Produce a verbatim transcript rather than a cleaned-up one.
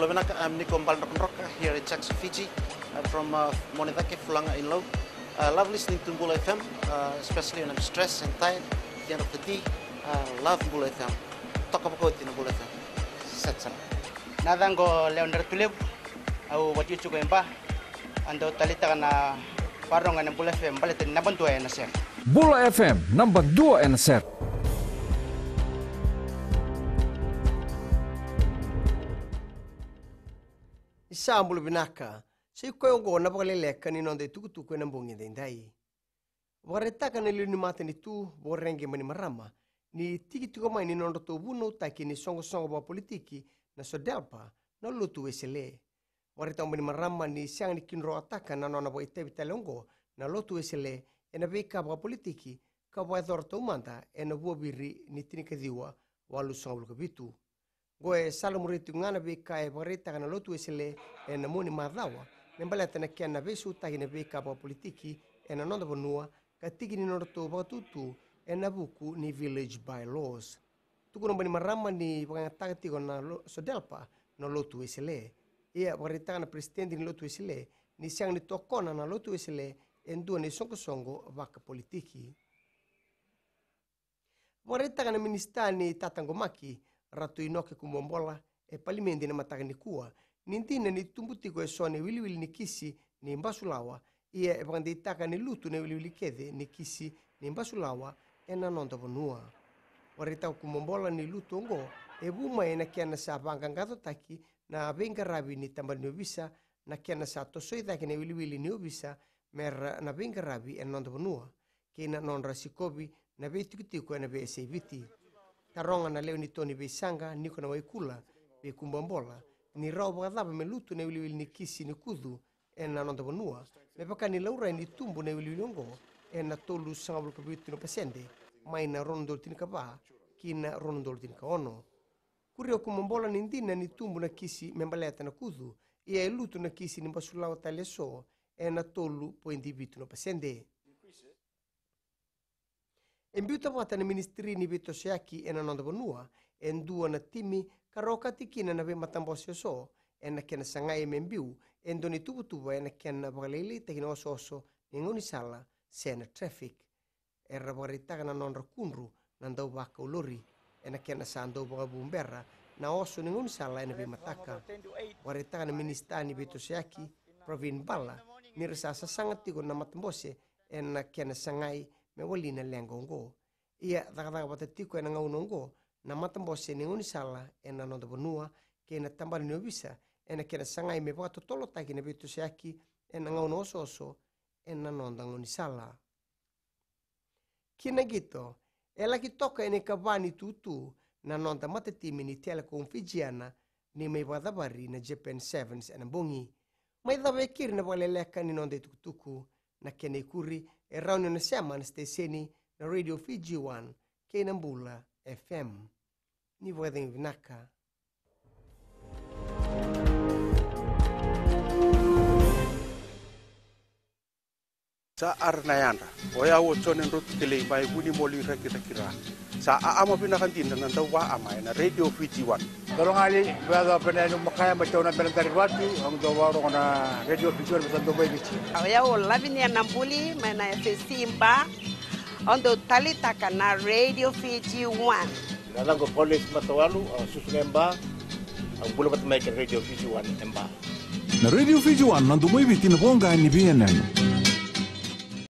Bula vinaka, I'm Niko Baledrokadroka here in Jackson, Fiji. I'm from uh, Monedake, Fulaga in Lau. Uh, love listening to Bula F M, uh, especially when I'm stressed and tired at the end of the day. Uh, love Bula F M. Toka vakauti na Bula F M. Set sara. Na yacaqu o Lewa Dratulevu, au vakaitikotiko e Ba. Au dau taleitaka na vakarorogo ena Bula F M baleta ni naba dua ena sere. Bula F M, naba dua ena sere. Ni sa bula vinaka. Sa i koya oqo na vakaleleka ni noda itukutuku ena bogi edaidai. Vakaraitaka na lewe ni matanitu, Voreqe Bainimarama, ni tiki tiko mai ni nodratou vunautaki ni soqosoqo vakapolitiki na SODELPA na Lotu Wesele. Vakaraitaka o Bainimarama ni sega ni kidroataka na nona vakaitavi tale oqo na Lotu Wesele ena veika vakapolitiki ka vakayacora taumada ena vuaviri ni tinikaciwa walusagavulu ka vitu. Oqo e salamuria tiko ga na veika e vakaraitaka na Lotu Wesele ena mua ni macawa me baleta na kena veisautaki na veika vakapolitiki ena noda vanua ka tiki ni nodratou vakatutu ena vuku ni village bylaws. Tukuna o Bainimarama ni vakayagataka tiko na lo- SODELPA na Lotu Wesele. Ia vakaraitaka na peresitedi ni Lotu Wesele ni sega ni tokona na Lotu Wesele e dua na isoqosoqo vakapolitiki. Vakaraitaka na minisita ni tataqomaki, Ratu Inoke Kubuabola, e palimedi na mataka nikua ni dina ni tubu tiko eso na iwiliwili ni kisi ni basulawa, ia e vakadeitaka ni lutu na iwiliwili kece ni kisi ni basulawa ena noda vanua. Vakaraitaka o Kubuabola ni lutu oqo e vu mai ena kena sa vaqaqacotaki na veiqaravi ni tabana ni ovisa, na kena sa tosoi cake na iwiliwili ni ovisa mera na veiqaravi ena noda vanua, kei na nodra sikovi na veitikotiko ena veiyasai Viti. Taroga na lewe ni to ni veisaqa, Niko Nawaikula, vei Kubuabola ni rawa vakacava me lutu na iwiliwili ni kisi ni kucu ena noda vanua, me vaka ni laurai ni tubu na iwiliwili oqo ena tolusagavulu ka vitu na pasede mai na rua na udolu tinikava ki na rua na udolu tinikaono. Kuria o Kubuabola ni dina ni tubu na kisi me baleta na kucu, ia e lutu na kisi ni basulawa tale eso ena tolu poidi vitu na pasede. E biuta vata na Minisitiri ni Veitosoyaki ena noda vanua e dua na timi ka ra okati kina na veimatabose eso ena kena sagai me biu e dua na ituvatuva ena kena vakalailaitaki na osooso ni gaunisala se na traffic. Era vakaraitaka na nodra kudru na dauvakaulori ena kena sa dau vakavubera na oso ni gaunisala ena veimataka. Vakaraitaka na Minisita ni Veitosoyaki, Pravin Bala, ni ra sa sasaga tiko na matabose ena kena sagai me wali na leqa oqo. Ia cakacaka vata tiko ena gauna oqo na matabose ni gaunisala ena noda vanua kei na tabana ni ovisa ena kena sagai me vakatotolotaki na veitosoyaki ena gauna osooso ena noda gaunisala. Ki na qito, e laki toka ena ikava ni tutu na noda matatimi ni Telecom Fijiana ni mai vakacavari na Japan Sevens ena bogi. Mai cava e keri na vakaleleka ni noda itukutuku, na kena ikuri e rawa ni o na sema na siteseni na Radio Fiji One kei na Bula F M. Ni vakacegu vinaka. Sa ara na yadra. O yau o Jone Drotu Kelei mai Vunimoli, Rakiraki, Ra. Sa aama vinaka dina na dauvaama ena Radio Fiji One. Dolo gali, vea dau pena enu makaya ma tau na bena dari vatu, au dau varogo na Radio Fiji One, sa dau mai Viti. O yau o Lavinia Nabuli mai na F S C Ba, au dau talitaka na Radio Fiji One. Na yacaqu o Paulus Matawalu, au susu ga e Ba, au bula vata mai kei na Radio Fiji One e Ba. Na Radio Fiji One, na domo i Viti, na voqa ni veiyanuyanu.